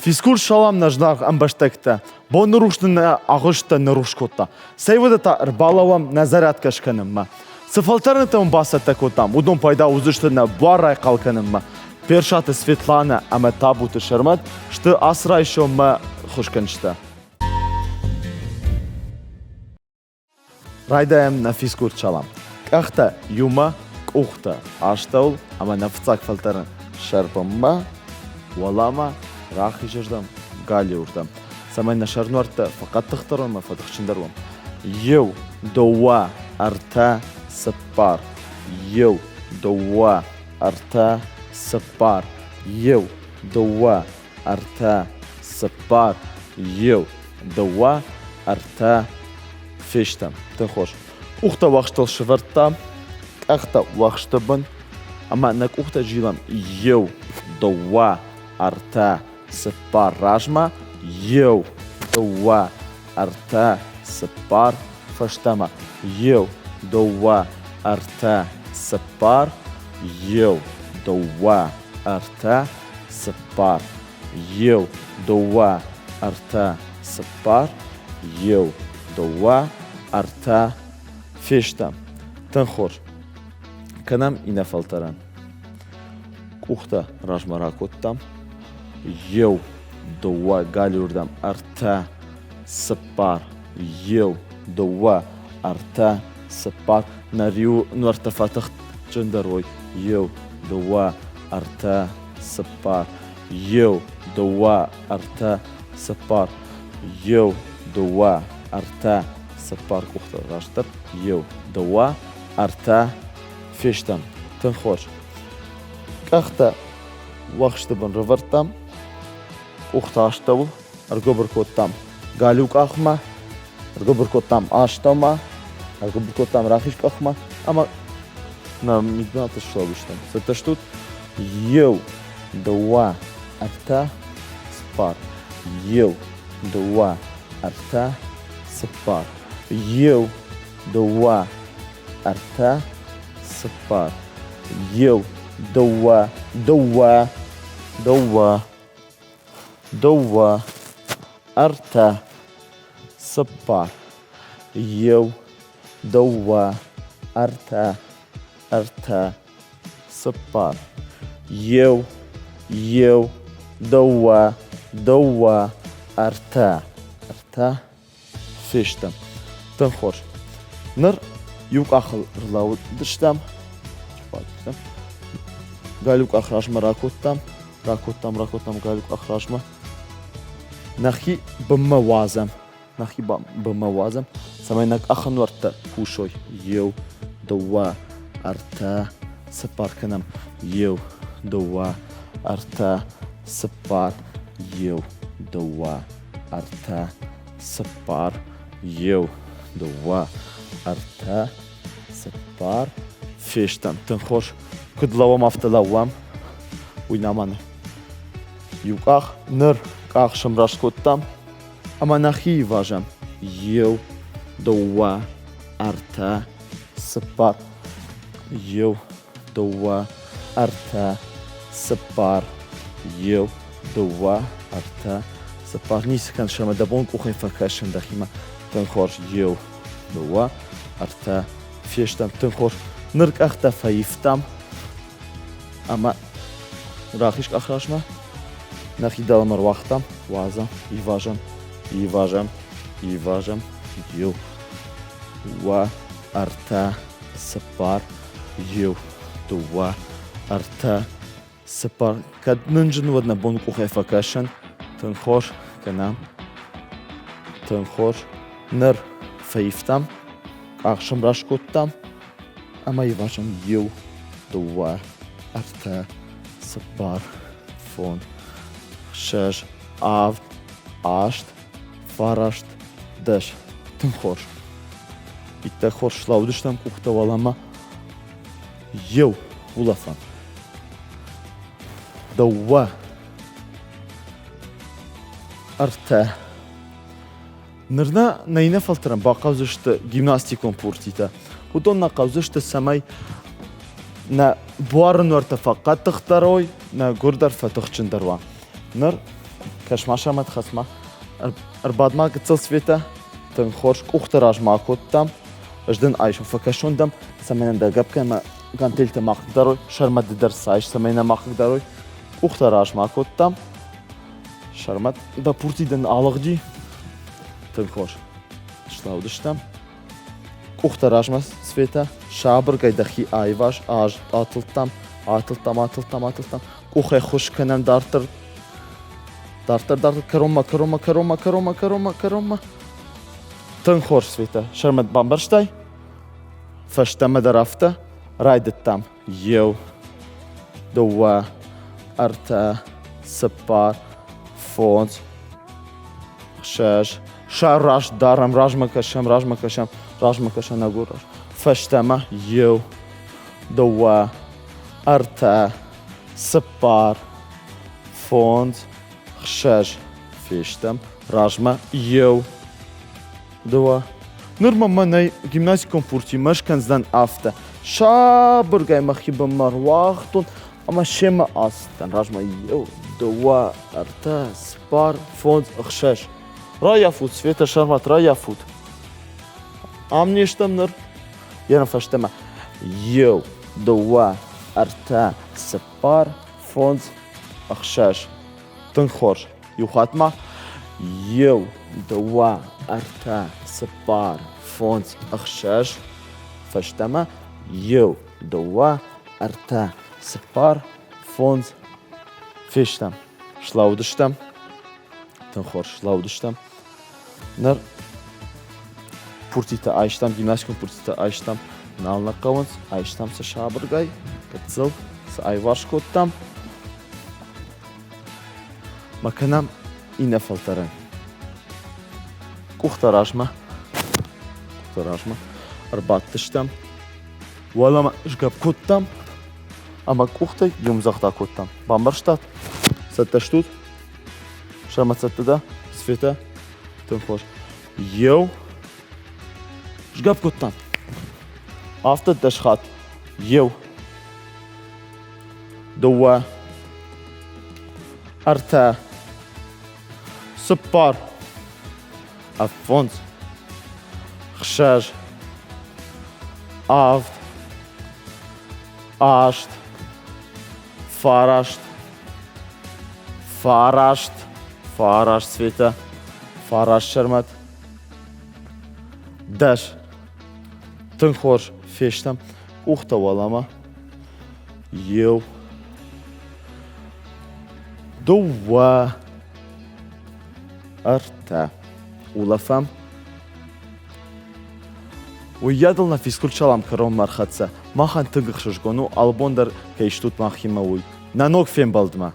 Физкульт салам нӕ зынаргъ ӕмбӕстӕгтӕ! Боны рухс нын нӕ агъуысттӕ ныррухс кодта. Цӕй уӕдӕ та ӕрбалӕууӕм нӕ зарядкӕ скӕнынмӕ. Цы фӕлтӕрӕнтӕ уын бацӕттӕ кодтам, уыдон пайда уыдзысты нӕ буар райхъал кӕнынмӕ. Персаты Светланӕ ӕмӕ Табуты Сӕрмӕт сты ацы райсом мӕ хуысгӕнджытӕ. Райдайӕм нӕ физкульт салам. Къӕхтӕ иумӕ, къухтӕ астӕуыл ӕмӕ нӕ фыццаг фӕлтӕрӕн сӕрбынмӕ, уӕлӕмӕ, рахизырдӕм, галиуырдӕм, цӕмӕй нӕ сӕрнуӕрттӕ фӕхъӕддыхдӕр уӕм ӕмӕ фӕтыхджындӕр уӕм. Иу, дыууӕ, ӕртӕ, цыппар. Иу, дыууӕ, ӕртӕ, цыппар. Иу, дыууӕ, ӕртӕ, цыппар, иу, дыууӕ, ӕртӕ, фестӕм. Тынг хорз. Къухтӕ уӕхстыл сӕвӕрдтам, къӕхтӕ уӕхсты бын, ӕмӕ нӕ къухтӕ зилӕм иу, дыууӕ, ӕртӕ, цыппар размӕ, иу, дыууӕ, ӕртӕ, цыппар фӕстӕмӕ, иу, дыууӕ, ӕртӕ, цыппар, иу, дыууӕ, ӕртӕ, цыппар, иу, дыууӕ, ӕртӕ, цыппар, иу, дыууӕ, ӕртӕ, фестӕм. Тынг хорз. Кӕнӕм иннӕ фӕлтӕрӕн. Къухтӕ размӕ ракодтам. Иу, дыууӕ, галиуырдӕм, ӕртӕ, цыппар, иу, дыууӕ, ӕртӕ, цыппар. Нӕ риуы нуӕрттӕ фӕтыхджындӕр уой. Иу, дыууӕ, ӕртӕ, цыппар. Иу, дыууӕ, ӕртӕ, цыппар. Иу, дыууӕ, ӕртӕ, цыппар къухтӕ растдӕр. Иу, дыууӕ, ӕртӕ, фестӕм. Тынг хорз. Къӕхтӕ уӕхсты бын рывӕрдтам, къухтӕ астӕуыл ӕргуыбыр кодтам галиу къахмӕ, ӕргуыбыр кодтам астӕумӕ, ӕргуыбыр кодтам рахиз къахмӕ ӕмӕ нӕ мидбынаты слӕууыстӕм. Цӕттӕ стут? Иу, дыууӕ, ӕртӕ, цыппар. Иу, дыууӕ, ӕртӕ, цыппар. Иу, дыууӕ, ӕртӕ, цыппар. Иу, дыууӕ, дыууӕ, дыууӕ, дыууӕ, ӕртӕ, цыппар. Иу, дыууӕ, ӕртӕ, ӕртӕ, цыппар. Иу, иу, дыууӕ, дыууӕ, ӕртӕ, ӕртӕ, фестӕм. Тынг хорз. Ныр иу къахыл ӕрлӕууыдыстӕм. Галиу къах размӕ ракодтам, ракодтам, ракодтам галиу къах размӕ. Нӕхи бынмӕ уадзӕм, нӕхи бынмӕ уадзӕм, цӕмӕй нӕ къахы нуӕрттӕ кусой. Иу, дыууӕ, ӕртӕ, цыппар кӕнӕм. Иу, дыууӕ, ӕртӕ, цыппар, иу, дыууӕ, ӕртӕ, цыппар, иу, дыууӕ, ӕртӕ, цыппар. Фестӕм. Тынг хорз. Куыд лӕууӕм, афтӕ лӕууӕм. Уый нӕма нӕ. Иу къах ныр къах сӕмраст кодтам ӕмӕ нӕхи ивазӕм. Иу, дыууӕ, ӕртӕ, цыппар. Иу, дыууӕ, ӕртӕ, цыппар, иу, дыууӕ, ӕртӕ, цыппар. Ницы кӕныс ӕмӕ дӕ бон къухӕй фӕкӕсын дӕхимӕ. Тынг хорз. Иу, дыууӕ, ӕртӕ. Фестӕм. Тынг хорз. Ныр къӕхтӕ фӕивтам ӕмӕ рахиз къах размӕ. Нӕхи дӕлӕмӕ руагътам. Уадзӕм, ивазӕм, ивазӕм, ивазӕм. Иу, дыууӕ, ӕртӕ, цыппар, иу, дыууӕ, ӕртӕ, цыппар. Кӕд нын зын уӕд нӕ бон къухӕй фӕкӕсын. Тынг хорз кӕнӕм. Тынг хорз. Ныр фӕивтам, къах сӕмраст кодтам ӕмӕ ивазӕм иу, дыууӕ, ӕртӕ, цыппар, фондз, хсӕз, авд, аст, фараст, дӕс. Тынг хорз. Иттӕг хорз слӕудыстӕм къухтӕ уӕлӕмӕ. Иу улӕфӕн. Дыууӕ. Ӕртӕ. Ныр нӕ нӕ иннӕ фӕлтӕрӕн бахъӕудзысты гимнастикон пуртитӕ. Уыдон нӕ хъӕудзысты, цӕмӕй нӕ буары нуӕрттӕ фӕхъӕддыхдӕр уой, нӕ гуыр дӕр фӕтыхджындӕр уа. Ныр Кӕс-ма, Сӕрмӕт, хӕц-ма. Ӕрбад-ма гыццыл Светӕ. Тынг хорз къухты размӕ акодтам. Ӕз дын айсон, фӕкӕсон дӕм, цӕмӕй нӕ дӕ гӕпп кӕнӕ гантельтӕ ма хъыгдарой, Сӕрмӕт ды дӕр цы айс, цӕмӕй нӕ ма хъыгдарой. Къухтӕ размӕ акодтам. Сӕрмӕт, дӕ пурти дын алыгъди. Тынг хорз. Слаудыстӕм. Къухтӕ размӕ, Светӕ, сабыргай дӕхи аиваз, атылдтам, атылдтам, атылдтам, атылдтам. Къухӕй ххуыс кӕнӕм дарддӕр, дарддӕр, дарддӕр, кӕронмӕ, кӕронмӕ, кӕронмӕ, кӕронмӕ, кӕронмӕ, кӕронмӕ. Тынг хорз, Светӕ. Сӕрмӕт бамбӕрстай? Фӕстӕмӕ дӕр афтӕ райдыдтам. Иу, дыууӕ, ӕртӕ, цыппар, фондз, хсӕз. Сӕ раст дарӕм, размӕ кӕсӕм, размӕ кӕсӕм, размӕ кӕсӕм, агур. Фӕстӕмӕ иу, дыууӕ, ӕртӕ, цыппар, фондз, хсӕз. Фестӕм размӕ иу, дыууӕ. Ныр мӕ мӕнӕй гимнастикон пуртимӕ скӕндзынӕн афтӕ. Сабыргай мӕхи бынмӕ руагътон ӕмӕ семӕ ацыдтӕн размӕ иу, дыууӕ, ӕртӕ, цыппар, фондз, ӕхсӕз. Раййафут, Светӕ, Сӕрмӕт, раййафут. Ам не стӕм ныр. Йӕ фӕстӕмӕ. Иу, дыууӕ, ӕртӕ, цыппар, фондз, ӕхсӕз. Тынг хорз. Иу хатт ма. Иу, дыууӕ, ӕртӕ, цыппар, фондз, ӕхсӕз. Фӕстӕмӕ. Иу, дыууӕ, ӕртӕ, цыппар, фондз. Фестӕм. Слӕудыстӕм. Тынг хорз слӕудыстӕм. Ныр пуртитӕ айстам, гимнастикон пуртитӕ айстам. Нал нӕ хъӕуынц, айстам сӕ сабыргай, гыццыл сӕ аиварс кодтам. Ма кӕнӕм иннӕ фӕлтӕрӕн. Къухтӕ размӕ. Къухтӕ размӕ. Ӕрбадтыстӕм. Уӕлӕмӕ сгӕпп кодтам ӕмӕ къухтӕй иумдзӕгъд акодтам. Бамбӕрстат? Цӕттӕ стут? Сӕмӕ цӕттӕ дӕ? Светӕ? Тынг хорз. Еу. Сгӕпп кодтам. Афтӕ дӕс хатт. Еу. Дыууӕ. Ӕртӕ. Цыппар. Фондз. Хсӕз. Авд. Аст. Фараст. Фараст. Фараст, Светӕ. Фараст, Сӕрмӕт. Дӕс. Тынг хорз фестӕм. Къухтӕ уӕлӕмӕ. Иу. Дыууӕ. Ӕртӕ. Улӕфӕм. Уыйадыл нӕ физкульт-салам кӕронмӕ ӕрхӕццӕ. Махӕн тынг ӕхсызгон у, алыбон дӕр кӕй стут махимӕ, уый. Нӕ ног фембӕлдмӕ!